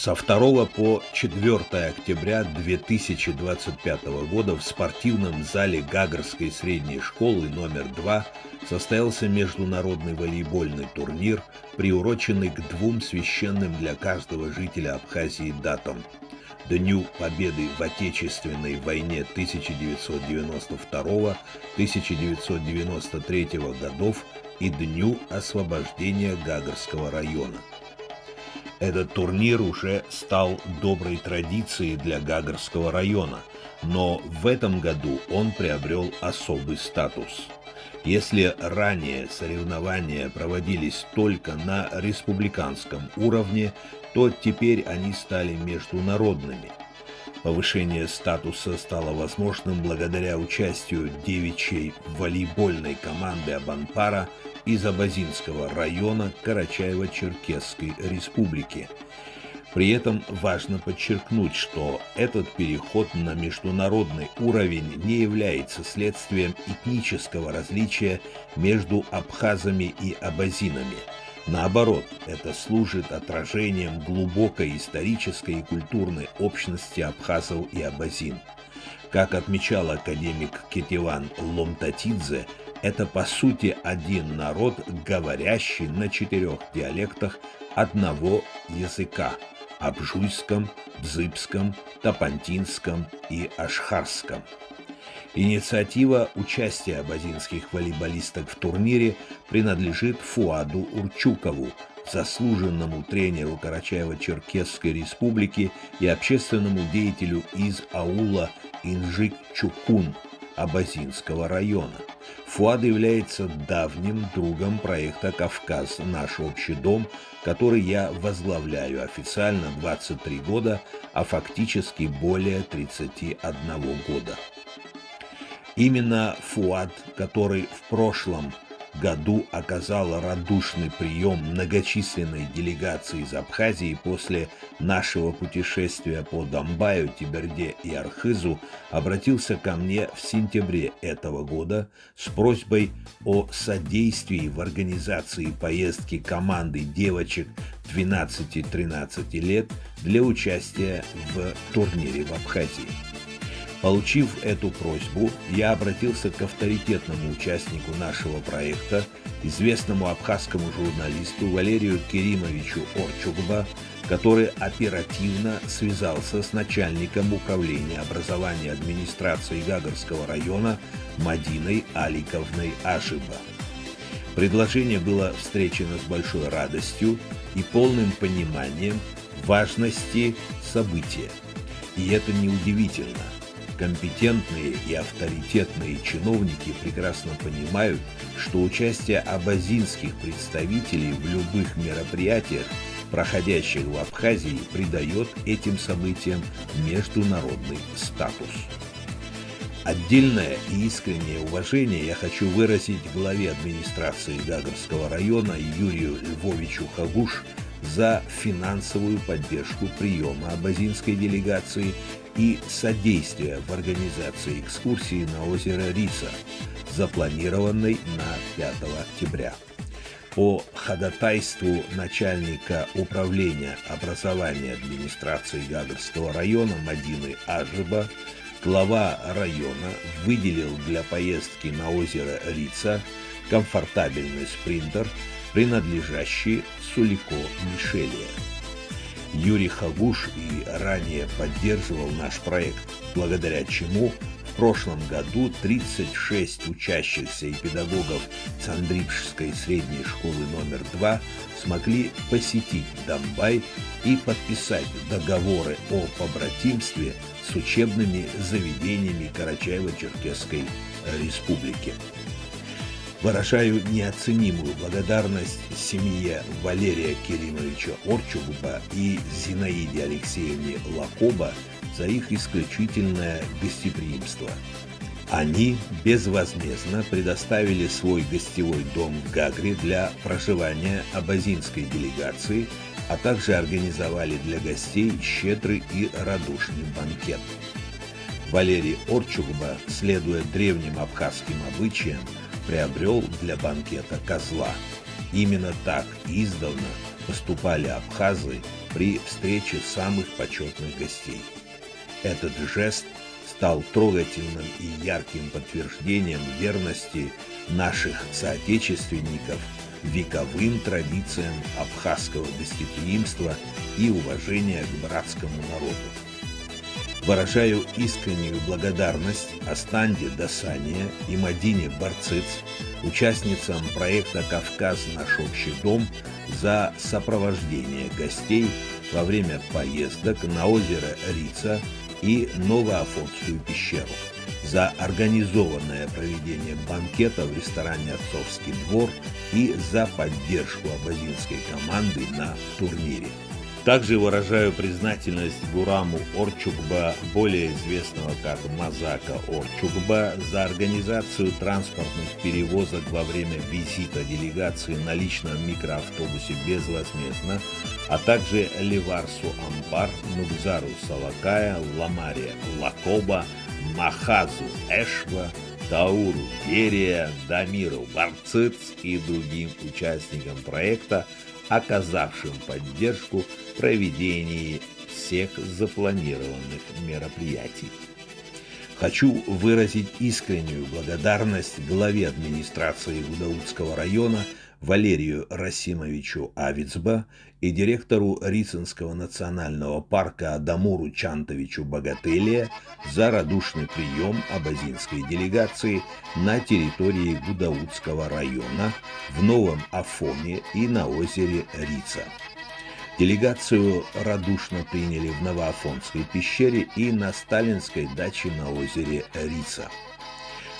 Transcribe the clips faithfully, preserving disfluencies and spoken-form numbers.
Со второго по четвёртое октября две тысячи двадцать пятого года в спортивном зале Гагарской средней школы номер два состоялся международный волейбольный турнир, приуроченный к двум священным для каждого жителя Абхазии датам: Дню Победы в Отечественной войне тысяча девятьсот девяносто второго, тысяча девятьсот девяносто третьего годов и Дню освобождения Гагарского района. Этот турнир уже стал доброй традицией для Гагарского района, но в этом году он приобрёл особый статус. Если ранее соревнования проводились только на республиканском уровне, то теперь они стали международными. Повышение статуса стало возможным благодаря участию девичьей волейбольной команды «Абанпара» из Абазинского района Карачаево-Черкесской Республики. При этом важно подчеркнуть, что этот переход на международный уровень не является следствием этнического различия между абхазами и абазинами. Наоборот, это служит отражением глубокой исторической и культурной общности абхазов и абазин. Как отмечал академик Кетеван Ломтатидзе, это, по сути, один народ, говорящий на четырёх диалектах одного языка: абжуйском, бзыбском, тапантинском и ашхарском. Инициатива участия абазинских волейболисток в турнире принадлежит Фуаду Урчукову, заслуженному тренеру Карачаево-Черкесской Республики и общественному деятелю из аула Инжик-Чукун Абазинского района. Фуад является давним другом проекта «Кавказ — наш общий дом», который я возглавляю официально двадцать три года, а фактически более тридцати одного года. Именно Фуад, который в прошлом году оказал радушный приём многочисленной делегации из Абхазии после нашего путешествия по Домбаю, Теберде и Архызу, обратился ко мне в сентябре этого года с просьбой о содействии в организации поездки команды девочек двенадцати-тринадцати лет для участия в турнире в Абхазии. Получив эту просьбу, я обратился к авторитетному участнику нашего проекта, известному абхазскому журналисту Валерию Керимовичу Орчугба, который оперативно связался с начальником управления образования администрации Гагарского района Мадиной Аликовной Ажиба. Предложение было встречено с большой радостью и полным пониманием важности события. И это неудивительно. Компетентные и авторитетные чиновники прекрасно понимают, что участие абазинских представителей в любых мероприятиях, проходящих в Абхазии, придаёт этим событиям международный статус. Отдельное и искреннее уважение я хочу выразить главе администрации Гагарского района Юрию Львовичу Хагуш за финансовую поддержку приёма абазинской делегации и содействия в организации экскурсии на озеро Рица, запланированной на пятого октября. По ходатайству начальника управления образования администрации Гагарского района Мадины Ажиба глава района выделил для поездки на озеро Рица комфортабельный спринтер, принадлежащий Сулико Мишелия. Юрий Хагуш и ранее поддерживал наш проект, благодаря чему в прошлом году тридцать шесть учащихся и педагогов Цандрипшской средней школы номер два смогли посетить Домбай и подписать договоры о побратимстве с учебными заведениями Карачаево-Черкесской Республики. Выражаю неоценимую благодарность семье Валерия Керимовича Орчугба и Зинаиде Алексеевне Лакоба за их исключительное гостеприимство. Они безвозмездно предоставили свой гостевой дом в Гагре для проживания абазинской делегации, а также организовали для гостей щедрый и радушный банкет. Валерий Орчугба, следуя древним абхазским обычаям, приобрёл для банкета козла. Именно так издавна выступали абхазы при встрече самых почётных гостей. Этот жест стал трогательным и ярким подтверждением верности наших соотечественников вековым традициям абхазского гостеприимства и уважения к братскому народу. Выражаю искреннюю благодарность Астанде Дасания и Мадине Барцыц, участницам проекта «Кавказ — наш общий дом», за сопровождение гостей во время поездок на озеро Рица и Новоафонскую пещеру, за организованное проведение банкета в ресторане «Отцовский двор» и за поддержку абазинской команды на турнире. Также выражаю признательность Гураму Орчукба, более известного как Мазака Орчукба, за организацию транспортных перевозок во время визита делегации на личном микроавтобусе безвозмездно, а также Леварсу Амбар, Нугзару Салакая, Ламаре Лакоба, Махазу Эшба, Тауру Герия, Дамиру Барцыц и другим участникам проекта, оказавшим поддержку в проведении всех запланированных мероприятий. Хочу выразить искреннюю благодарность главе администрации Гудаутского района Валерию Расимовичу Авицба и директору Рицинского национального парка Адамуру Чантовичу Багателия за радушный приём абазинской делегации на территории Гудаутского района, в Новом Афоне и на озере Рица. Делегацию радушно приняли в Новоафонской пещере и на сталинской даче на озере Рица.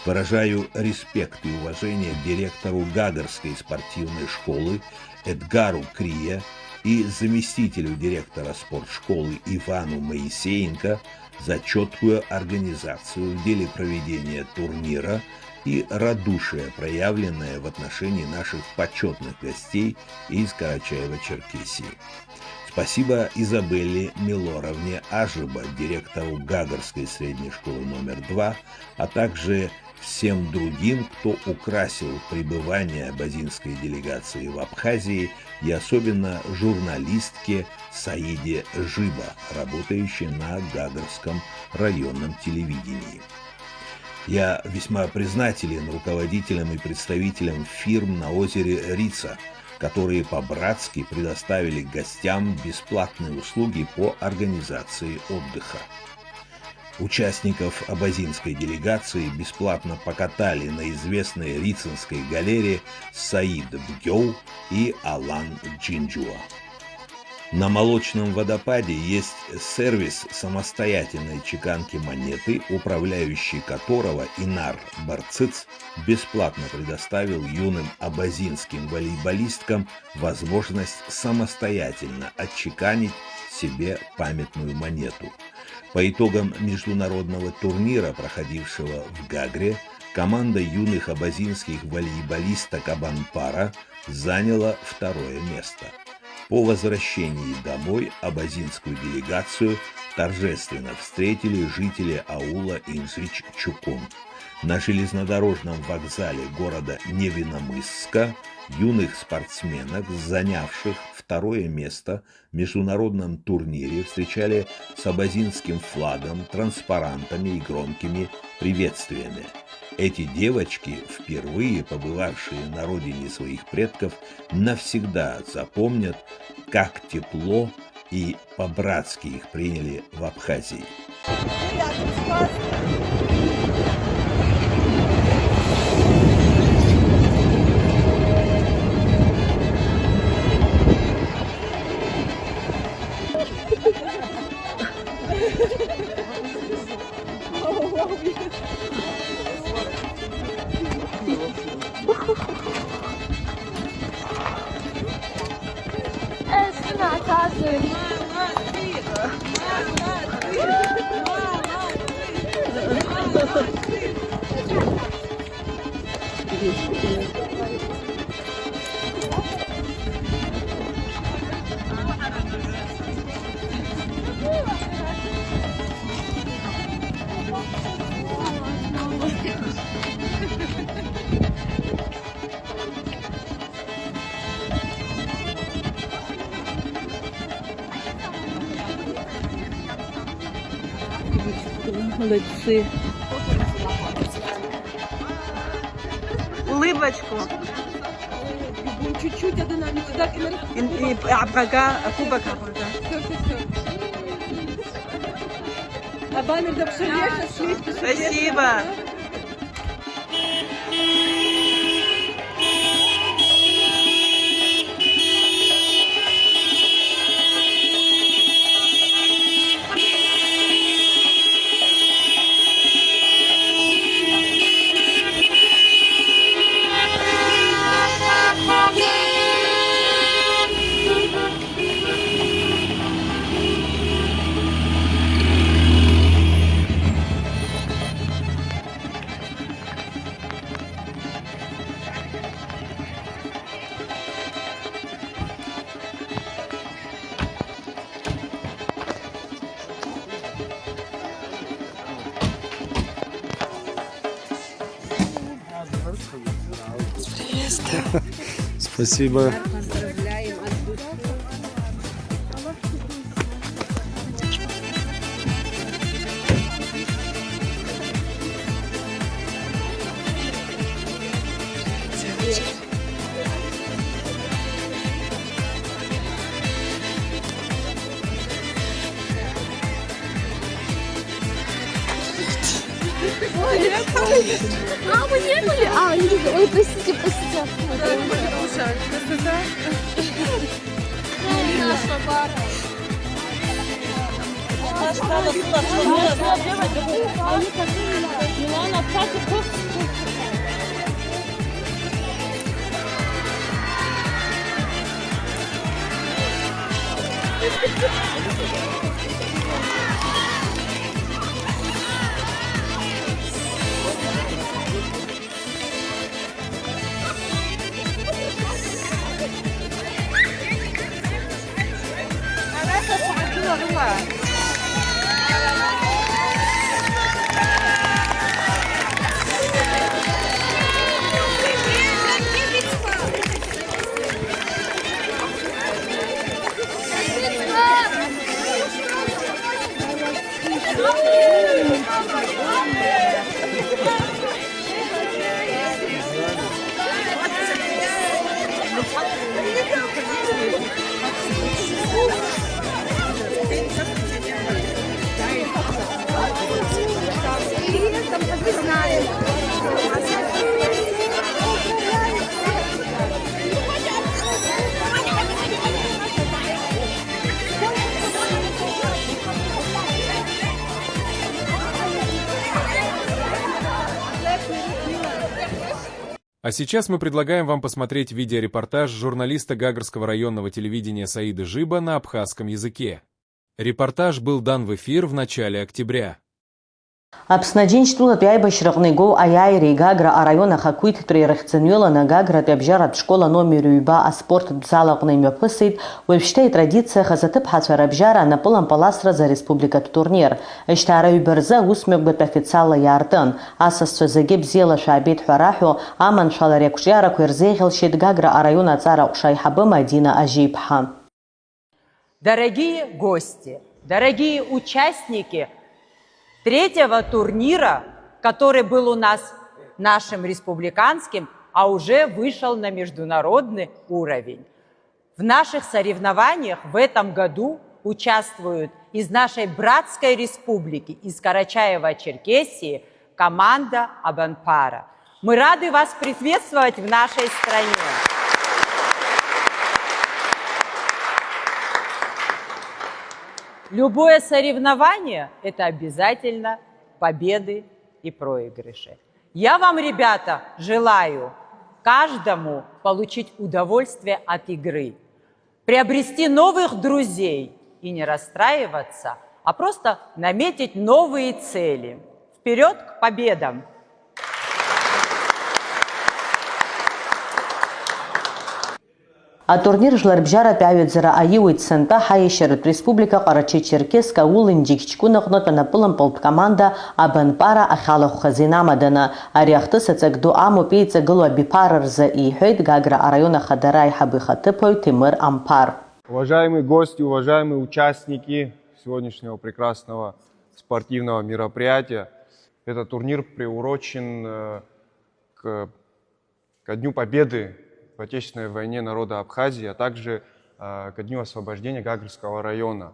Выражаю респект и уважение директору Гагарской спортивной школы Эдгару Крия и заместителю директора спортшколы Ивану Моисеенко за чёткую организацию в деле проведения турнира и радушие, проявленное в отношении наших почётных гостей из Карачаево-Черкесии. Спасибо Изабелле Милоровне Ажиба, директору Гагарской средней школы номер два, а также всем другим, кто украсил пребывание абазинской делегации в Абхазии, и особенно журналистке Саиде Жиба, работающей на Гагарском районном телевидении. Я весьма признателен руководителям и представителям фирм на озере Рица, которые по-братски предоставили гостям бесплатные услуги по организации отдыха. Участников абазинской делегации бесплатно покатали на известной Рицинской галере Саид Бгёу и Алан Джинджуа. На Молочном водопаде есть сервис самостоятельной чеканки монеты, управляющий которого Инар Барцыц бесплатно предоставил юным абазинским волейболисткам возможность самостоятельно отчеканить себе памятную монету. По итогам международного турнира, проходившего в Гагре, команда юных абазинских волейболисток Абанпара заняла второе место. По возвращении домой абазинскую делегацию торжественно встретили жители аула Инжич-Чукун. На железнодорожном вокзале города Невинномысска юных спортсменок, занявших второе место в международном турнире, встречали с абазинским флагом, транспарантами и громкими приветствиями. Эти девочки, впервые побывавшие на родине своих предков, навсегда запомнят, как тепло и по-братски их приняли в Абхазии. Молодцы. Улыбочку. Чуть-чуть, а динамик, да, и, и обгага, кубок обгага. Все, все, все. А баннер да пшалеша, слизь, пшалеша. Спасибо. Спасибо. А, мы не были? А, не видели. Ой, простите, простите. Наша пара. Милана, А сейчас мы предлагаем вам посмотреть видеорепортаж журналиста Гагрского районного телевидения Саида Жиба на абхазском языке. Репортаж был дан в эфир в начале октября. Аԥсны Аџьынџьтәылатәи аибашьраҟны игоу аиааиреи Гагра араион ахақәиҭтәреи рыхьӡынҩыланы Гагратәи абжьаратә школа номер ҩба аспорттә зал аҟны имҩаԥысит уажәшьҭа итрадициахаз аҭыԥҳацәа рыбжьара анапылампыл асразы ареспубликатә турнир. Жьҭаара ҩба рзы аусмҩаԥгатә официалла иаартын. Асасцәа зегьы бзиала шәаабеит ҳәа раҳәо, аманшәалареи ақәҿиарақәеи рзеиӷьалшьеит Гагра араион аҵара аҟәша аиҳабы Мадина Ажьеиԥҳа. Дорогие гости, дорогие участники третьего турнира, который был у нас нашим республиканским, а уже вышел на международный уровень. В наших соревнованиях в этом году участвуют из нашей братской республики, из Карачаево-Черкесии, команда Абанпара. Мы рады вас приветствовать в нашей стране. Любое соревнование — это обязательно победы и проигрыши. Я вам, ребята, желаю каждому получить удовольствие от игры, приобрести новых друзей и не расстраиваться, а просто наметить новые цели. Вперёд к победам! Атурнир жәларбжьаратәи аҩаӡара аиуеит сынтәа ҳаиашьаратә республика Ҟарачы-Черкесск аулынџьыкь ҷкәын аҟнытә анапылампылтә команда Абанпара ахьалахәхаз инамаданы. Ари ахҭыс аҵак ду амоуп еиҵагылоу абиԥара рзы, иҳәеит Гагра араион ахадара аиҳабы ихаҭыԥуаҩ Ҭемыр Амԥар. Уважаемые гости, уважаемые участники сегодняшнего прекрасного спортивного мероприятия. Этот турнир приурочен э, к, ко Дню Победы в Отечественной войне народа Абхазии, а также э, ко Дню освобождения Гагрского района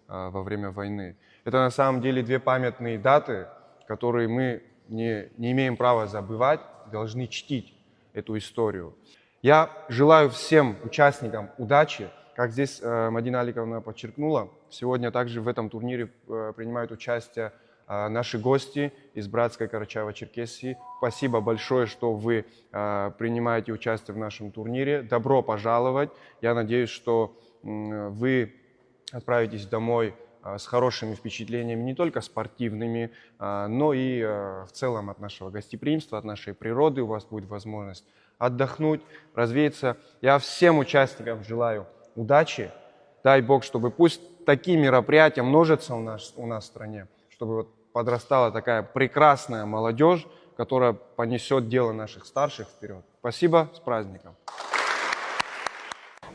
э, во время войны. Это на самом деле две памятные даты, которые мы не, не имеем права забывать, должны чтить эту историю. Я желаю всем участникам удачи. Как здесь э, Мадина Аликовна подчеркнула, сегодня также в этом турнире э, принимают участие э, наши гости из братской Карачаево-Черкесии. Спасибо большое, что вы э, принимаете участие в нашем турнире. Добро пожаловать. Я надеюсь, что м, вы отправитесь домой э, с хорошими впечатлениями, не только спортивными, э, но и э, в целом от нашего гостеприимства, от нашей природы. У вас будет возможность отдохнуть, развеяться. Я всем участникам желаю удачи. Дай Бог, чтобы пусть такие мероприятия множатся у нас, у нас в стране, чтобы вот подрастала такая прекрасная молодежь, которая понесет дело наших старших вперед. Спасибо, с праздником!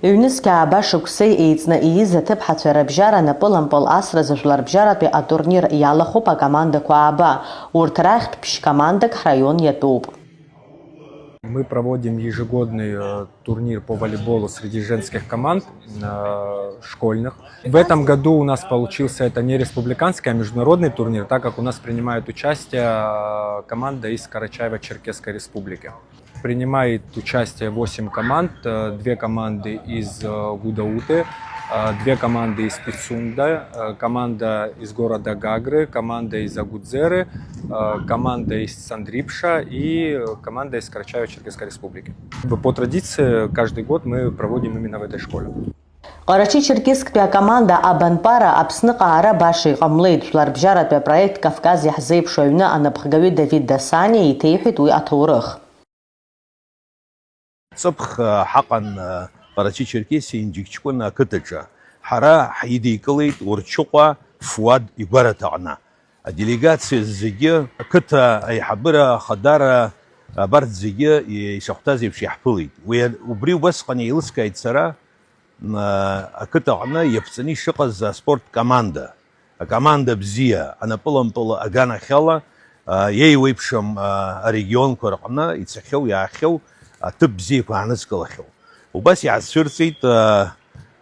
Ҩнызқь ааба шықәсеи еицны ииз аҭыԥҳацәа рыбжьара напылампыл асразы жәларбжьаратәи атурнир иалахәуп акомандақәа ааба. Урҭ рахьтә ԥшь командак ҳраион иатәуп. Мы проводим ежегодный э, турнир по волейболу среди женских команд э, школьных. В этом году у нас получился это не республиканский, а международный турнир, так как у нас принимает участие э, команда из Карачаево-Черкесской Республики. Принимает участие восемь команд, э, две команды из э, Гудауты, э, две команды из Пицунда, э, команда из города Гагры, команда из Агудзеры, э, команда из Сандрипша и э, команда из Карачаево-Черкесской Республики. По традиции каждый год мы проводим именно в этой школе. Ҟарачы-Черкесктәи акоманда Абанпара Аԥсныҟа аара баша иҟамлеит, жәларбжьаратәи апроект Кавказ иаҳзеиԥшу аҩны анапхгаҩы Давид Дасаниа иҭеиҳәеит уи аҭоурых. Ҵыԥх ҳаҟан Ҟарачы-Черкесиа Инџьықьчкәын ақыҭаҿы. Ҳара ҳидикылеит Урчыҟәа Фуад игәараҭаҟны. Аделегациа зегьы, ақыҭа аиҳабыра ахадара, абарҭ зегьы ишахәҭаз еиԥш иаҳԥылеит. Уи убри убасҟан еилыскааит сара, ақыҭаҟны иаԥҵаны ишыҟаз аспорт команда. Акоманда бзиа, анапылампыл аганахьала, еиуеиԥшым арегионқәа рҟны ицахьоу, иаахьоу, аҭыԥ бзиақәа аанызкылахьоу. Убас иаасцәырҵит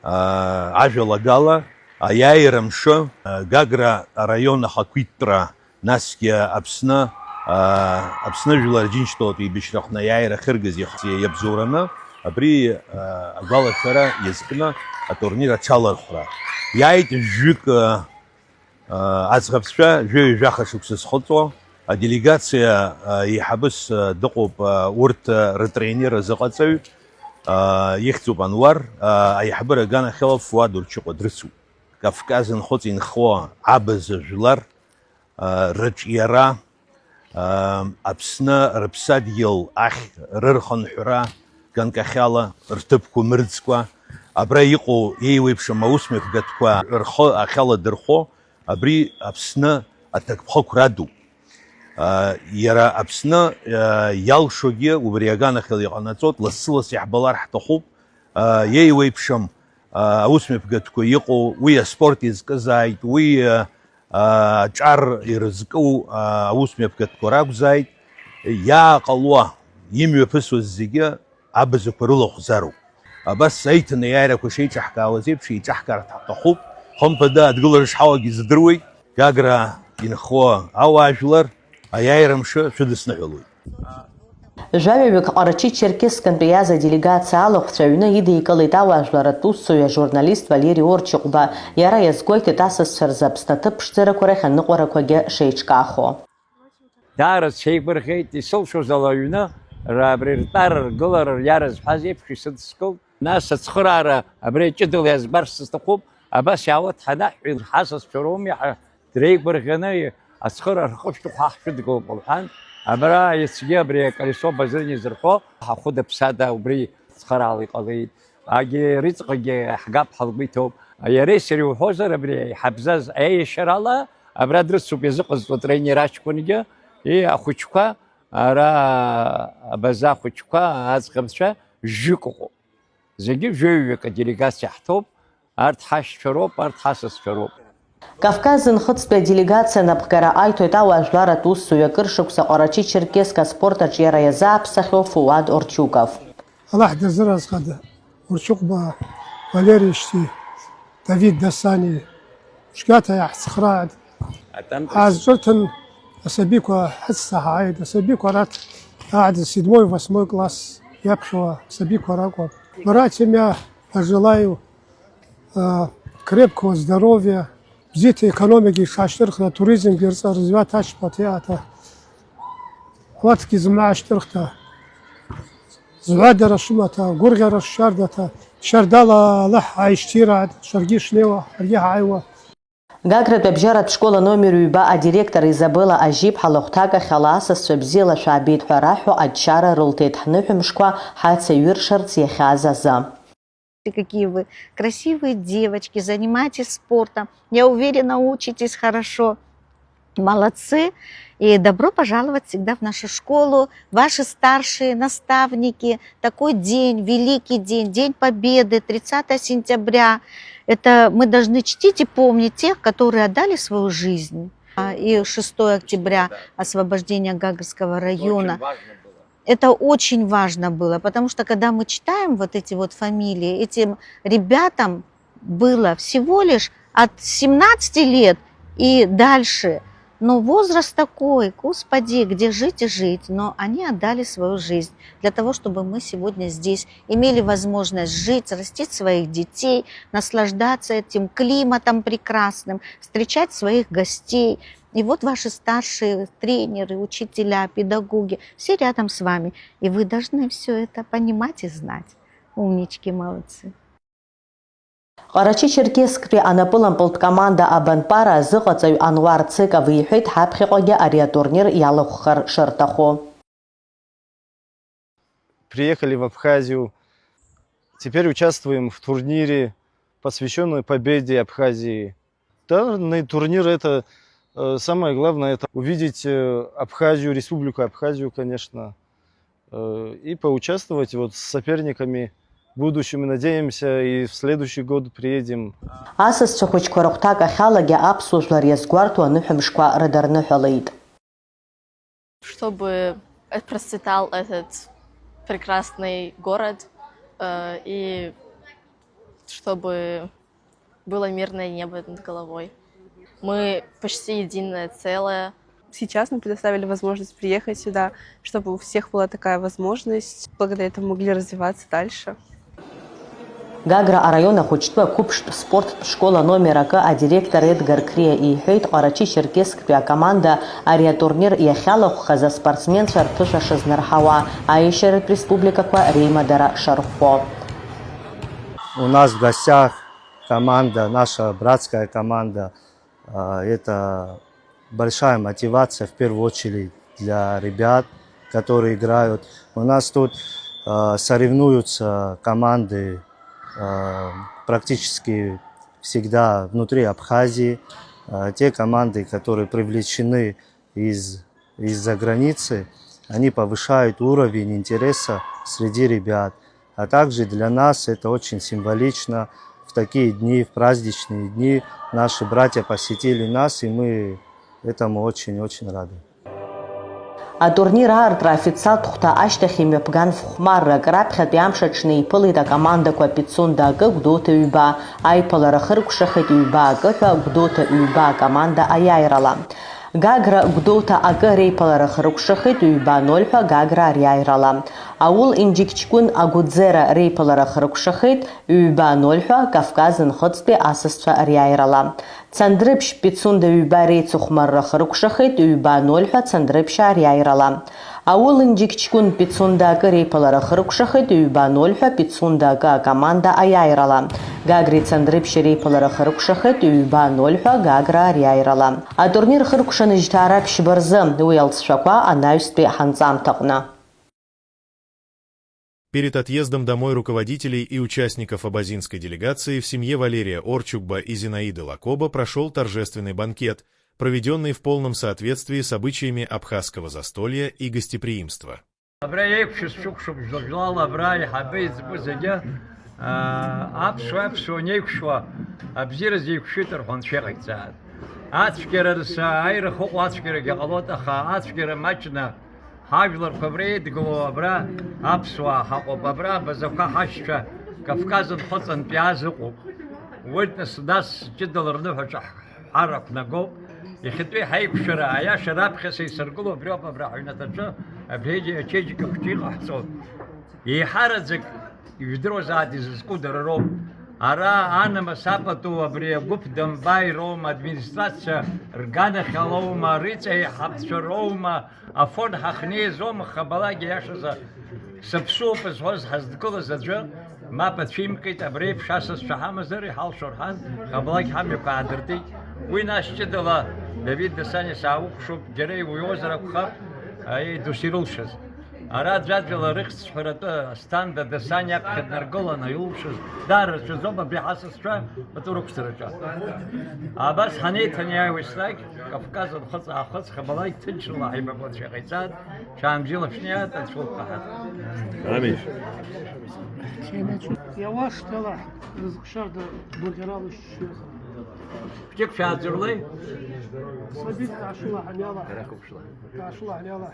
ажәалагала аиааира мшы, Гагра араион ахақәиҭтәра, насгьы Аԥсны, Аԥсны Жәлар Џьынџьтәылатәи еибашьраҟны аиааира ахьыргаз иабзоураны, абри агәалашәара иазкны атурнир аҽалархәра. Иааит жәҩык аӡӷабцәа, жәаҩа-жәаха шықәса зхыҵуа, аделегациа еиҳабыс дыҟоуп, урҭ рытренер азыҟаҵаҩ ихьӡуп Ануар, аиҳабыра аганахьала Фуад Урчыҟәа дрыцуп. Кавказ нхыҵ инхо абаза жәлар рыҿиара, Аԥсны рыԥсадгьыл ахь рырхынҳәра ганкахьала рҭыԥқәа мырӡкәа, абра иҟоу еиуеиԥшым аусмҩаԥгатәқәа рхы ахьаладырхәо, абри Аԥсны аҭакԥхықәра дууп. Иара Аԥсны иалшогьы убри аганахьала иҟанаҵоит, лассы-ласс иаҳбалар ҳҭахуп, еиуеиԥшым аусмҩаԥгатәқәа иҟоу, уи аспорт изкызааит, уи аҿар ирызку аусмҩаԥгатәқәа ракәзааит, иааҟалуа, имҩаԥысуаз зегьы абазақәа рылахәзароуп. Абас аиҭанеиааирақәа шеиҿаҳкаауаз еиԥш, еиҿаҳкаарц ҳҭахуп. Хымԥада, адгылара шҳауагьы здыруеит, Гагра инхо ауаажәлар аиааира мшы шәыдысныҳәалоит. Жәаҩаҩык Ҟарачы-Черкескантәи иааз аделегациа алахәцәа аҩны идикылеит ауаажәларратә усзуҩ ажурналист Валери Орчыҟәба. Иара иазгәеиҭеит асасцәа рзы Аԥсны аҭыԥ ԥшӡарақәа рахь аныҟәарақәагьы шеиҿкаахо. Даара сеигәырӷьеит, исылшоз ала аҩны, абри ртәара, ргылара, риара зҳәаз еиԥш исыдскылт. Нас ацхыраара абри ҷыдала иазгәарҭарц сҭахуп, абас иаауеит ҳанаҳҳәа, ҳасасцәа роуми ҳәа дреигәырӷьаны, ацхыраара рхышәҭыхәа ҳшәыдгылоуп лҳәан, абра иацгьы абри аколесо базар изырҳәо, ҳахәыда-ԥсада убри цхыраала иҟалеит. Агьи рыҵҟагьы ҳгап ҳалгәы иҭоуп. Иареи сареи уҳәозар, абри ҳабзаз аиашьарала абра дрыцуп иазыҟазҵо атренер аҷкәынгьы, и ахәыҷқәа, ара абаза ахәыҷқәа, аӡӷабцәа жәҩык ыҟоуп. Зегьы жәаҩаҩык аделегациа ҳҭоуп, арҭ ҳашьцәа роуп, арҭ ҳасасцәа роуп. Кавказ Нхыҵтәи аделегациа анапхгара аиҭоит ауаажәларратә усзуҩ акыр шықәса Ҟарачы-Черкесск аспорт аҿиара иазааԥсахьоу Фуад Орчуков. Аллаҳ дазыразҟада, Орчыҟәба Валери ишьҭи, Давид Дасани, цәгьаҭа иаҳцхрааит. Ҳаазҿырҭын, асабиқәа ҳацҭа ҳааит. Асабиқәа араҭ ааӡа седьмой, восьмой класс иаԥхьауа асабиқәа ракәын. Марат Семиа, пожелаю, э, крепкого здоровья, бзиаҭа, економикагьы шашьҭырхра, туризмгьы рҵа рызҩа ҭачпа ҭеаҭа. Уаҭгьы зымаашьҭырхта, зҳәадара шымаҭа, гәырӷьара шшардаҭа, шьардала Аллаҳ ааишьҭираат, шәаргьы шнеиуа, ҳаргьы ҳааиуа. Гагратәи абжьаратә школ аномер ҩба адиректор Изабела Ажьиԥҳа лахәҭак ахь ала асасцәа бзиала шәаабеит ҳәа раҳәо аччара рылҭеит ҳныҳәамшқәа ҳацеиҩыршарц иахьааз азы. Какие вы красивые девочки, занимаетесь спортом. Я уверена, учитесь хорошо. Молодцы. И добро пожаловать всегда в нашу школу. Ваши старшие, наставники. Такой день, великий день, День Победы, тридцатое сентября. Это мы должны чтить и помнить тех, которые отдали свою жизнь. А, и шестое октября, освобождение Гагрского района. Это очень важно было, потому что когда мы читаем вот эти вот фамилии, этим ребятам было всего лишь от семнадцати лет и дальше. Но возраст такой, Господи, где жить и жить. Но они отдали свою жизнь для того, чтобы мы сегодня здесь имели возможность жить, растить своих детей, наслаждаться этим климатом прекрасным, встречать своих гостей. И вот ваши старшие тренеры, учителя, педагоги, все рядом с вами. И вы должны всё это понимать и знать. Умнички, молодцы. Ҟарачы-Черкессктәи анапылампылтә команда Абанпара азыҟаҵаҩ Ануар Цеков иҳәеит, ҳаԥхьаҟагьы ари атурнир иалахәхар шырҭаху. Приехали в Абхазию. Теперь участвуем в турнире, посвящённом победе Абхазии. Данный турнир — это, э, самое главное, это увидеть, э, Абхазию, Республику Абхазию, конечно, э, и поучаствовать вот с соперниками будущими. Надеемся, и в следующий год приедем. Асасцәа хәыҷқәа рыхәҭак ахьалагьы аԥсуа жәлар иазгәарҭо аныҳәамшқәа рыдырныҳәалеит. Чтобы процветал этот прекрасный город, э, и чтобы было мирное небо над головой. Мы почти единое целое. Сейчас нам предоставили возможность приехать сюда, чтобы у всех была такая возможность. Благодаря этому могли развиваться дальше. Гагра араион ахәыҷтәы ақәыԥштә спорттә школ аномер акы адиректор Едгар Криа иҳәеит, Ҟарачы-Черкессктәи акоманда ари атурнир иахьалахәхаз аспортсменцәа рԥышәа шызнарҳауа, аиашьаратә республикақәа реимадара шархәо. У нас в гостях команда, наша братская команда, а, это большая мотивация в первую очередь для ребят, которые играют. У нас тут, а, соревнуются команды, а, практически всегда внутри Абхазии. А, те команды, которые привлечены из, из-за границы, они повышают уровень интереса среди ребят. А также для нас это очень символично. В такие дни, в праздничные дни наши братья посетили нас, и мы этому очень-очень рады. Атурнир аартра афициалтә хәҭа ашьҭахь имҩаԥган фхәмаррак, раԥхьатәи амш аҽны иԥылеит акомандақәа Пицунда акы, Гәдоуҭа ҩба, аиԥылара хыркәшахеит ҩба акы ҳәа, Гәдоуҭа ҩба акоманда аиааирала. Гагра Гәдоуҭа акы реиԥылара хыркәшахеит ҩба ноль ҳәа Гагра ариааирала. Аул Инџьықьчкәын Агәыӡера реиԥылара хыркәшахеит ҩба ноль ҳәа Кавказ Нхыҵтәи асасцәа риааирала. Цандрыԥшь Пицунда ҩба реицыхәмарра хыркәшахеит ҩба ноль ҳәа Цандрыԥшьаа риааирала. Аул Инџьықьчкәын Пицунда акы реиԥылара хыркәшахеит ҩба ноль ҳәа Пицунда акы акоманда аиааирала. Гагреи Цандрыԥшьи реиԥылара хыркәшахеит ҩба ноль ҳәа Гаграа риааирала. Атурнир хыркәшаны жьҭаара ԥшьба рзы, уи алҵшәақәа анаҩстәи ҳанҵамҭаҟны. Перед отъездом домой руководителей и участников абазинской делегации в семье Валерия Орчукба и Зинаиды Лакоба прошёл торжественный банкет, проведённый в полном соответствии с обычаями абхазского застолья и гостеприимства. Абра еиқәшәаз шәықәшәоуп, жәлала абра аиҳабы иӡбо зегьы. Аԥсуа, аԥсуа неиқәшәуа, абзиара зеиқәшәеит рҳәон, шәеиҟаиҵааит. Ацәгьара рзы аирахә ыҟоу ацәгьарагьы ҟалоит, аха ацәгьара маҷны ҳажәларқәа абра еидгылоу, абра аԥсуаа ҳаҟоуп, абра абазақәа ҳашьцәа Кавказ нхыҵынтә иааз ыҟоуп. Уи нас, нас ҷыдала рныҳәаҿа ҳҳәара ҳнагоуп. Иахьатәи ҳаиқәшәара, аиаша раԥхьа са исыргыло абриоуп, абра ҳаҩнаҭаҿы абри ачеиџьыка хәҷы иҟаҳҵо. Еиҳараӡак ижәдыруазааит изызку дара роуп. Ара анамыс апату абри агәыԥ Домбаи роума, администрациа рганахьала аума, рыҵаиҳабцәа роума, Афон ҳахьнеиз аума, хабалак иашазы сыԥсуоуп зҳәоз ҳазҭгылаз аӡәы, мап ацәимкит, абри еиԥш асасцәа ҳамазар иҳалшо рҳәан, хабалак ҳамҩақәа аадыртит. Уи нас ҷыдала Давид Дасаниа саахәаԥшуп, џьара иуҩуазар акәхап, аи, досирылшаз. Ара ӡәаӡәала рыхьӡ сҳәаратәы, Асҭанда Дасаниа аԥхьа днаргыланы илшаз, даара рацәаӡоуп абри ҳасасцәа пату рықәҵараҿы. Абас ҳанеиҭанеиааиуа еснагь, Кавказ нхыҵ-аахыҵ, хабалак ҭынчрала ҳаибабозшәа ҟаиҵан, шәаанбзиала шәнеиааит, Анцәа улԥха ҳаҭ. Амин. Иауашҭала рызҟшарда гәырӷьарала шәшьырхара. Хәҷык шәааӡырҩлеи? Сабит Кашула ҳаниала. Кашула ҳаниала.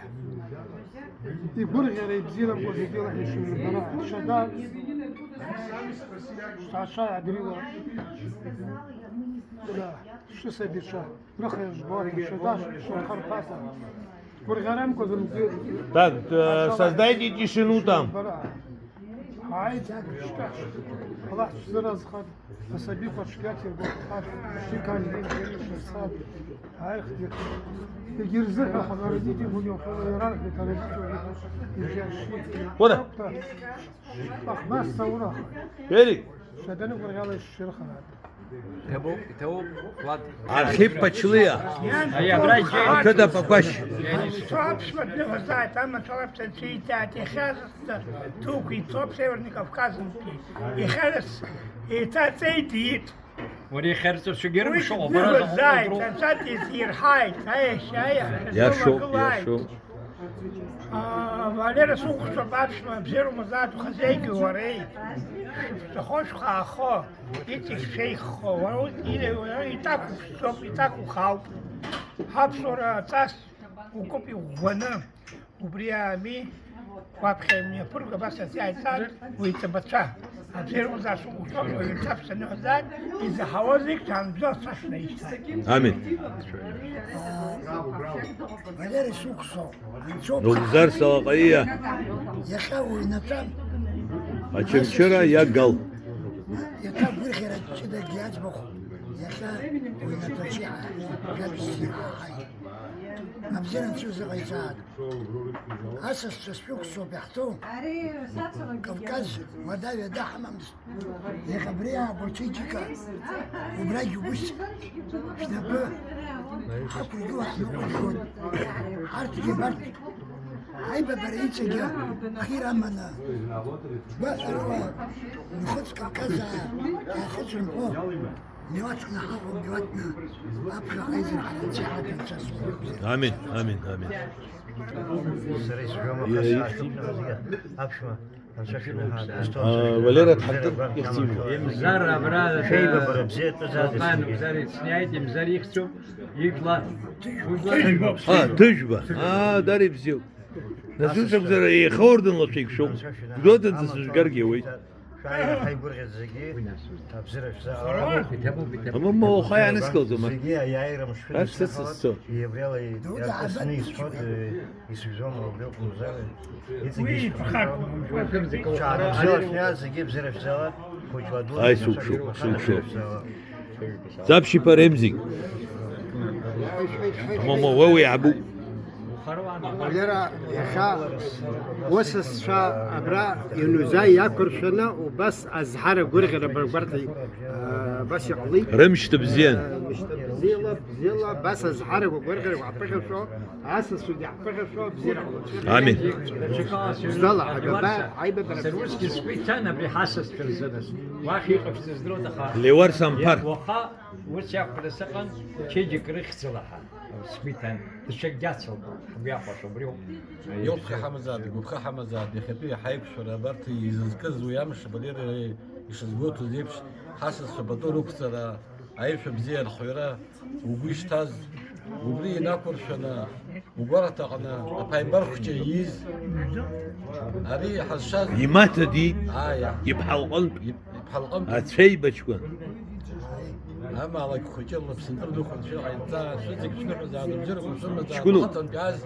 Игәырӷьара ибзиарамкәа зегьы илаҳәа ишыҩбара. Шьада. Шәҭаацәа адырҩуа. Да, шәысабицәа. Рыхра жәбоит, шәада шәхарԥаза. Гәырӷьарамкәа зымгьы. Так, э, создайте тишину там. Ҳааит, шьҭахь. Аллаҳ шәзыразхап, асабиқәа цәгьа иргәаԥхап, шьҭа иргәаԥхап. Ҳаихгьы. Егьырзыҳәахом, ародитель уи иахьа иара арҳәеит, ародитель уи иахьа. Ура! Ах, нас саура. Ерик! Шәаданыгәырӷьала ишшьырхаратәы. Иҭабуп, иҭабуп, Влад. Архип Ԥачлиа. Ари абра иџьеи. Ақыҭа Пақәашь. Ицо аԥшәма дныҳәазааит, амаҵ алаԥш анцәа иҵааит, иахьа зыхәда дуқәа ицоуп Северный Кавказынтәи. Иахьа нас еиҭаҵеит, иит. Уара иахьа рҵаҩцәагьы рымшоуп, уи абра дныҳәазааит, заҟәыҟроуп. Анцәа дизирҳаит, аиашьа, аиашьа, иашоуп, дылагылааит. Иашоуп. Аа, Валера, сухәцәа аԥшәма, бзиара умазааит, ухазеигьы уареи. Шәыԥсахо шәхаахо, иҵегь шәеиӷьхо, уара ут-, ире-, уара иҭакәыԥшӡоуп, иҭакәхаауп. Ҳаԥсуара аҵас укуп иӷәӷәаны, убри аами, уаԥхьа имҩаԥырго абас иазааигӡан, уи иҵабацәа. Абзиара умазааит, сухәцәа, уаҩы ҿаԥхьа ныҳәазааит, изаҳауа зегь ҽаанбзиала сашәа наишьҭааит. Амин. Валера, сухәцәа. Нугзар Салаҟаиа. Иахьа уҩнаҵан. Очамчыра иагал. Иаҭа гәырӷьара ҷыдагьы иаӡбахә. Иахьа уҩнаҵаҿы иҳа-, шәабжьы иҳаҳаит. Абзиара анцәа узыҟаиҵааит. Асасцәа шәықәсоуп иаҳҭоу. Кавказ уадаҩ ада ҳамамызт. Иахьа абри аабо ачеиџьыка убрагь убыс шәнапы ҳақәыргыло ҳныҟәыргон. Ҳарҭгьы абарҭ аибабара иҵегьы хира аманы, гәаҳәарыла Нхыҵ Кавказ аа-, аахыҵ рымҳәо, милаҭны ҳаҟоуп, милаҭны аԥхьаҟа аизара ҳаҭанҵәеит, ҳаҭанҵәа. Амин, амин, амин. Сара исҳәом, аха саашәыԥхьаӡа аԥшәма. А, Валера дҳартыр ихьӡ имоу. Имзар абра, Шәеибабара бзиа тәы Зоҟан задысгьы. Имзар ицәниааит, имзар ихьӡуп, ижәла. А, Ҭыжәба. А, дара ибзиоуп. Нас ус акәзар, еиха орденла шәеиқәшәом. Гәдоуҭа дысыжәгаргьы ауеит. Шәааира ҳаигәырӷьеит зегьы, абзиара шәзаҳауа. Иҭабуп, иҭабуп. Мама, уаха иааныскылаӡом, а? Зегьы аиааира мышәқәа. Ас сыцызцо. Иабриала иаҵасны исҳәоит, э, исыжәӡом, убри акәымзар. Иҵегьы ишәыхәҭоу. Ҽаанбзиала шәнеиааз зегьы абзиара шәзаауа, хәыҷла дула. Ааи, сукәшоуп, сукәшоуп. Ӡаԥшьиԥа Ремзик. Момо, уи уи абуп. Валера, иахьа усасцәа абра ианузааи иақәыршәаны убас азҳара гәырӷьара баргәарҭа, а, абас иҟалеит. Рымшьҭа бзиан. А, мышьҭа бзиала, бзиала, абас азҳара гәырӷьара ҳаԥыхьашәо, асасцәагьы ҳаԥыхьашәо, абзиара ҟалоит. Амин. Бзиала, ҳагабаа, ҳаибабара бзиала. Сара усгьы сгәы иҭан абри ҳасасцәа рзы, нас. Уахь иҟашәҵаз здыруада, аха Леуар Самԥар. Уаха Ус иакәханы сыҟан, чеиџьык рыхьӡала ҳәа, сгәы иҭан, даҽакгьы ацылкын, ҳгәы иахәаша убриоуп. Иоуп, ҳамазааит, гәыԥха ҳамазааит, иахьатәи ҳаиқәшәара абарҭ изызкыз уи амш, Валери Ишазгәоуҭоз еиԥш, ҳасасцәа пату рықәҵара, аишәа бзиа архиара угәы ишҭаз, убри инақәыршәаны, угәарҭаҟны аԥааимбар хәҷы ииз, ари ҳазшаз Имаҭа диит, ааи, иԥҳа лҟынтә, иԥ-, иԥҳа лҟынтә. Ацәеибаҷкәын. Амаалықь хәыҷы лыԥсынҵры дықәын, шәыҟаиҵа, шәызегь шәныҳәазаап, абџьарқәа шәымазаап, Ҷкәыноуп. Ахаҵантәи ааз,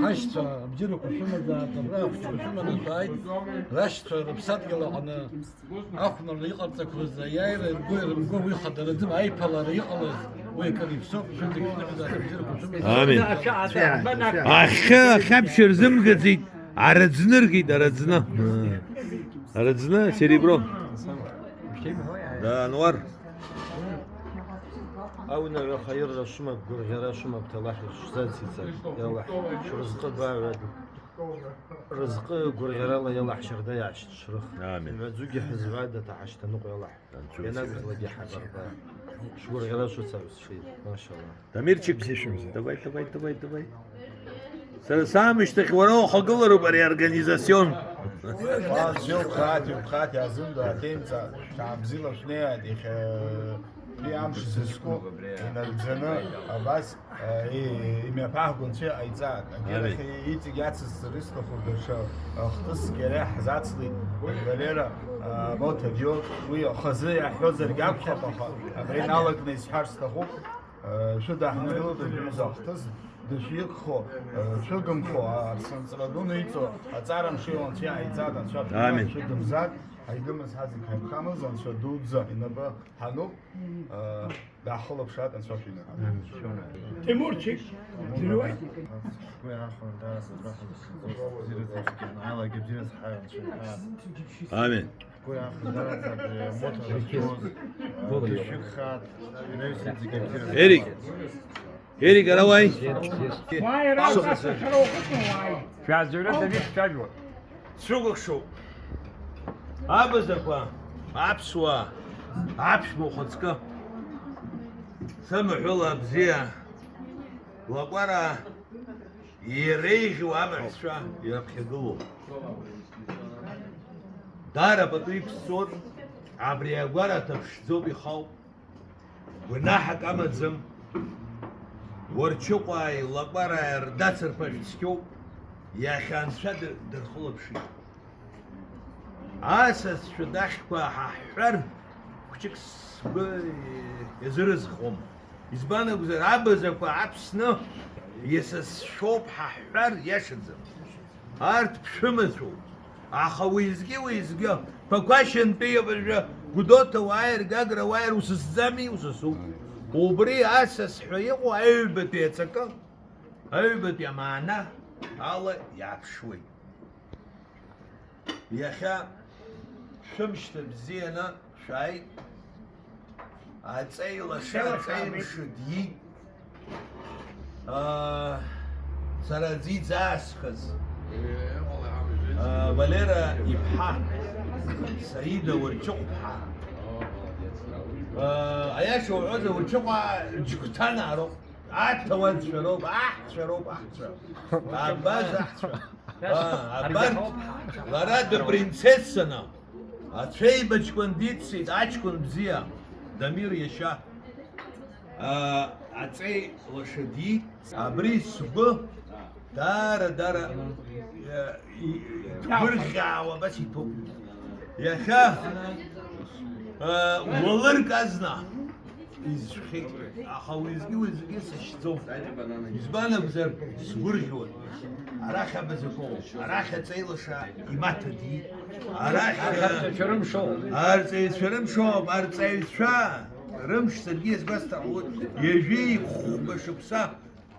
ҳашьцәа абџьарқәа шәымазаап, абра ахәыҷқәа шәыманы шәааит, рашьцәа рыԥсадгьыл аҟны ахәмарра иҟарҵақәаз, аиааира ргәы-, рымгәы уи хадараӡам, аиԥылара иҟалаз, уи акыр иԥсоуп, шәызегь шәныҳәазаап, абџьарқәа шәымазаап. Амин. Ахьы, ахьаԥшьа рзымгаӡеит, араӡны ргеит, араӡны. Араӡны, серебро. Да, Ануар. Аунагӏва хайырра швымаб, гвыргъьара швымаб, Аллахӏ швзацицӏа, я Аллахӏ, шврызкъы багӏвад, рызкъы гвыргъьарала, я Аллахӏ, шарда йгӏашшрых. Амин. Мгӏвадзугьи хӏызвада, тахӏашта нукъ, я Аллахӏ. Йанакӏвызлагьи хӏабарда. Швгвыргъьара швыцӏа швши, машалла. Дамирчик, давай, давай, давай, давай. Сара саамышьҭахь уара ухагылароуп ари организацион. Уа, бзиоуп, хати, хати, азымдо, аҭеимҵа, шәаабзиала шәнеиааит, иахьа, уи амш зызку инагӡаны, абас, э, и-, имҩаԥаҳго Анцәа иҟаиҵааит. Амин. Агьырахь иҵегь иацызҵар исҭаху даҽа, э, хҭыск иара иаҳзацлеит, Валера, э, Моҭа диоуп, уи хазы иаҳҳәозаргьы акәхап, аха абра иналакны исҳәар сҭахуп. Шәыдаҳныҳәалоит, абри аҩыза ахҭыс дышәирххо, шәыгымхо, аԥсынҵра дуны иҵоу аҵара мшеиуа Анцәа иааиҵат, Анцәа Амин. Шәыгымзар, ҳаигымыз ҳазегь ҳаиԥхамыз, Анцәа дуӡӡа инапы ҳануп, даҳхылаԥшааит, Анцәа шәинагап. Амин. Тимурчик, дыруеит? Амин. Ерик. Ерик, ара уааи? Уааи, ара уааи, сара ухыҵны уааи. Шәааӡырҩы Давид шәажәуа. Срыкәыхшоуп. Абазақәа, аԥсуаа, аԥшәма ухаҵкы. Сымаҳәыла бзиа, лакәара. Иреиӷьу амаҳәцәа ирыԥхьагылоуп. Даара пату иқәсҵоит, абри агәараҭа ԥшӡоуп, ихауп. Гәнаҳак амаӡам. Уарчыҟәааи Лакәарааи рдацырԥашә цқьоуп, иахьа Анцәа дыр-, дырхылаԥшит. Асасцәа дахьқәа ҳаҳҳәар, хәҷык сгәы иазырызхуам. Избан акәзар, абазақәа аԥсны иасасцәоуп ҳаҳҳәар, иашаӡам. Арҭ ԥшәымацәоуп. Аха уеизгьы-уеизгьы, Ԥақәашьынтәи абыржәы Гәдоуҭа уааир, Гагра уааир, усасӡами? Усасуп. Убри асас ҳәа иҟоу аҩбатәи аҵакы, аҩбатәи амаана ала иааԥшуеит. Иахьа шәымшьҭа бзианы шәааит. Аҵеи лаша, аҵеи мшы диит. Аа, сара аӡы иӡаасхыз, аа, Валера иԥҳа, Саида Уарчыҟәԥҳа. Аа, аиаша уҳәозар, Уарчыҟәа џьгәҭанаароуп. Аҭауанцәа роуп, аҳцәа роуп, аҳцәа. Абас аҳцәа. Аа, абарҭ, лара дыпринцессаны, ацәеибаҷкәын диццеит, аҷкәын бзиа, Дамир иашьа. Аа, аҵеи лаша диит, абри сгәы даара, даара, э, и-, гәырӷьаауа абас иҭоуп. Иахьа, э, уалырк азна. Изжәхьеит, аха уеизгьы-уеизгьы сашьӡом. Избан акәзар, сгәырӷьоит. Арахь абазақәоуп, арахь аҵеилаша имаҭа диит. Арахь, арҵаҩцәа рымшоуп. Арҵаҩцәа рымшоуп, арҵаҩцәа рымш саргьы иазгәасҭахуеит. Ҩажәи хәба шықәса,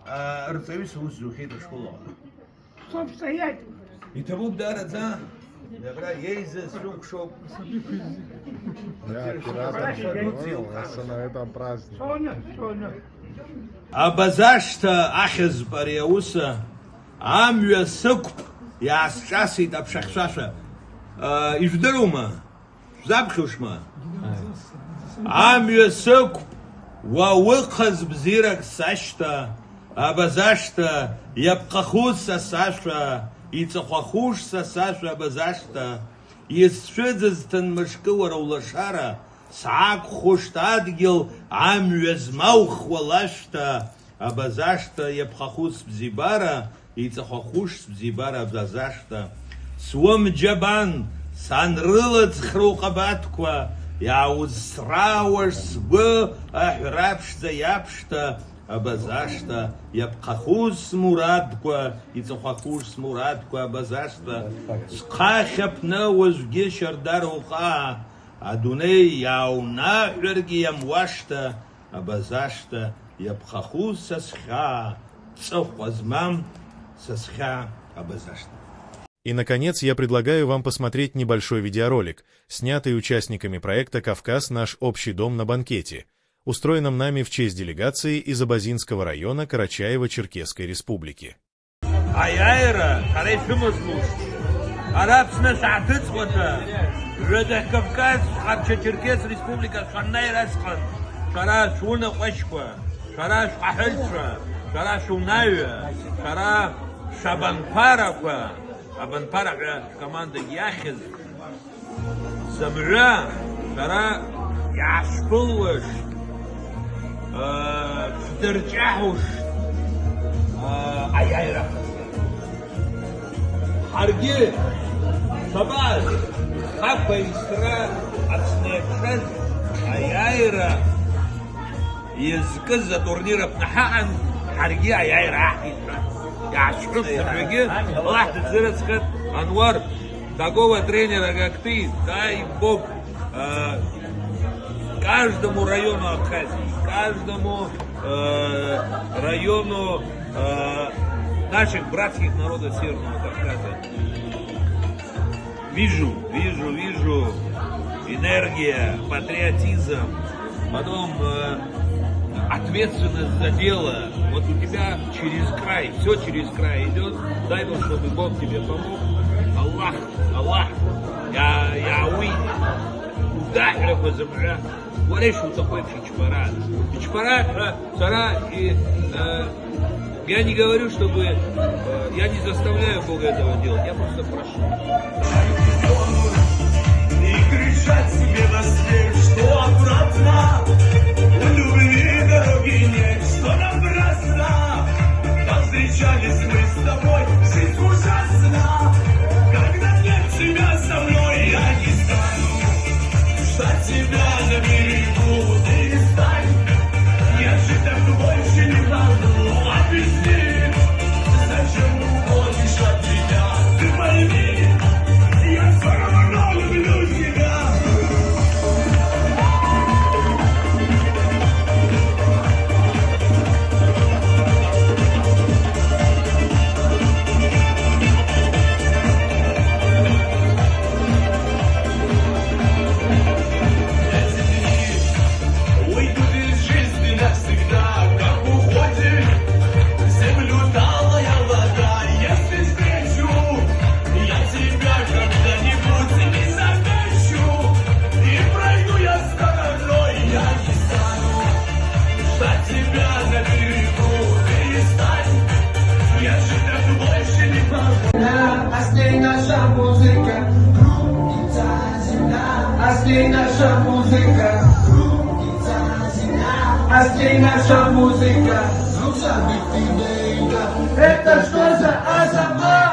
а, рҵаҩыс аус зухьеит ашкол аҟны. Соуп, стоять! Иҭабуп даараӡа, абра еизаз шәыкәшоуп. Я, пират, ну, останови там праздник. Соня, Соня. Абазашҭа ахьӡ-п ари ауса, амҩа сықәтә, иаасҿасит аԥша хьшәашәа. А, ижәдыруама? Шәзаԥхьошма? Амҩа сықәтә, уа уҟаз бзиарак сашьҭа, абазашҭа, иаԥҟахуз са сашәа, иҵыхәахуш са сашәа, абазашҭа, Исцәыӡызҭан мышкы уара улашара, саақәхәышт адгьыл амҩа змаухуа лашәҭа, абазашҭа иаԥхахәы сбзибара, иҵәахәахәы сбзибара абазашҭа. Суам џьабан, санрылаӡхра уҟабаҭқәа, иааузсраауа сгәы аҳәра ԥшӡа иаԥшҭа, абазашҭа, иаԥхахәы смурадқәа, иҵәахәахәы смурадқәа, абазашҭа, схахь аԥны уажәгьы шьардара уҟаа, адунеи иааунаҳәаргьы иамуашҭа, абазашҭа, иаԥхахәы са схьаа, ҵыхәа змам са схьаа, абазашҭа. И, наконец, я предлагаю вам посмотреть небольшой видеоролик, снятый участниками проекта «Кавказ — наш общий дом» на банкете, устроенном нами в честь делегации из Абазинского района Карачаево-Черкесской Республики. Аиааира, ҳара ишәымазкуш, ара Аԥсны шәааҭыҵуата, Ҩадахь Кавказ, Ҟарча-Черкес Республика шәаннеир асҟан, шәара шәунаҟәашьқәа, шәара шәҟаҳәаҩцәа, шәара шәунаҩы, шәара шәабанԥарақәа, абанԥара ҳәа шәкомандагь иахьыз, зымҩа шәара иаашәԥылуаш, аа, шәдырҷаҳуш, аа, аиааира ахазы. Ҳаргьы шәабааз, хақәа исра Аԥсны иаԥшаз аиааира иазкыз атурнир аҟны ҳаҟан, ҳаргьы аиааира ҳаҳҭеит ҳәа. Иаасҳәоит саргьы, Аллаҳ дызрыцқьар, Ануар, такого тренера, как ты, дай Бог, э, каждому району Абхазии, каждому, э, району, э, наших братских народов Северного Кавказа. Вижу, вижу, вижу. Энергия, патриотизм, потом, э, ответственность за дело. Вот у тебя через край, всё через край идёт. Дай Бог, чтобы Бог тебе помог. Аллах, Аллах. Я, я, уи. Удаҳәрақәа зымҩа. Уара ишуҭаху еиԥш ичпара. Ичпара ҳәа сара и-, э, я не говорю, чтобы, э, я не заставляю Бога этого делать, я просто прошу. И кричать себе во сне, что обратно у любви дороги нет, что напрасно повстречались мы с тобой. Жизнь ужасна, когда нет тебя со мной, я не стану ждать тебя на берегу, перестань. Я же так больше не могу. Объясни, зачем уходишь от меня? Ты пойми, я всё равно люблю тебя. Уйдут из жизни навсегда, как уходит в землю талая вода. Если встречу я тебя когда-нибудь не замечу, и пройду я стороной, я не стану ждать тебя на берегу. Перестань, я же так больше не могу. С ней наша музыка. С ней наша музыка. А с ней наша музыка. Звук забитый. Это что за азамат?